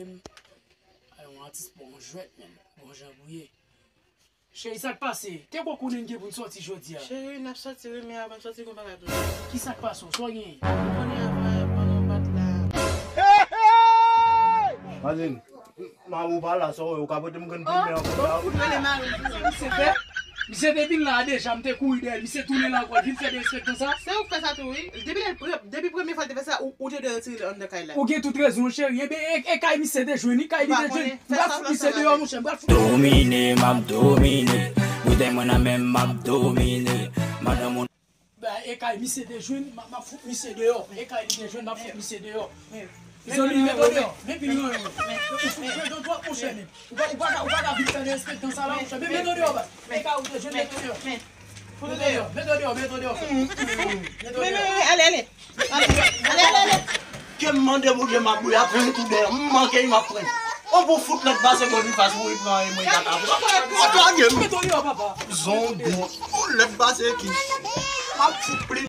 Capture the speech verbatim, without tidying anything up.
Ay, yon atis bon jwèt menm. Bon jan bouye. Cheri, sa k pase? Te kwè konnen n gen pou n sòti jodi a. Cheri, n ap sòti wi, men avan n sòti gon bagay pou n fè. Ki sa k pase w? Sa w genyen? Ou konnen avan, avan nou bat la. Hey, hey! Malin, mari w pa la, sa w wè, ou ka pote m grenn pime ankò la. Ou rele mari m, se misye fè? Misye te vin la deja, m te kouri dèyè l. Misye tounen la ankò, l vin fè derespektan sa. Se ou k fè sa tou, wi. Depi lè l pre-, depi premye fwa l te fè sa, ou, ou te dwe retire l anndan kay la. Ou gen tout rezon, cheri. Enben, e, e kay misye te jwenn, wi, kay li te jwenn. M pral fout misye deyò, monchè, m pral fout. Domine, m ap domine. Boutèy mwen nan men m, m ap domine. Madanm ou. Ba, e kay misye te jwenn, m ap, m ap fout misye deyò. E kay li te jwenn, m ap fout misye deyò. Mezanmi, mete w deyò. Men pil nan yo. Ou fout jwe dwòt, monchè, men. Ou pa, ou pa ka, ou pa ka vin fè derespektan sa la, monchè. Men mete w deyò, ba. E kay ou te jwenn, mete w deyò. Mete w deyò, mete w deyò, mete w deyò. Mete w deyò. Ale, ale. Ale, ale, ale. Ke m mande Bondye m ap bouyi apre tou dèyè. M manke, m ap pran. Ou pou fout lèt pase bò li fas pou li pran e mwen kaka. Ou lage m. Zonbo. Ou lèt pase ki. M ap fout pli.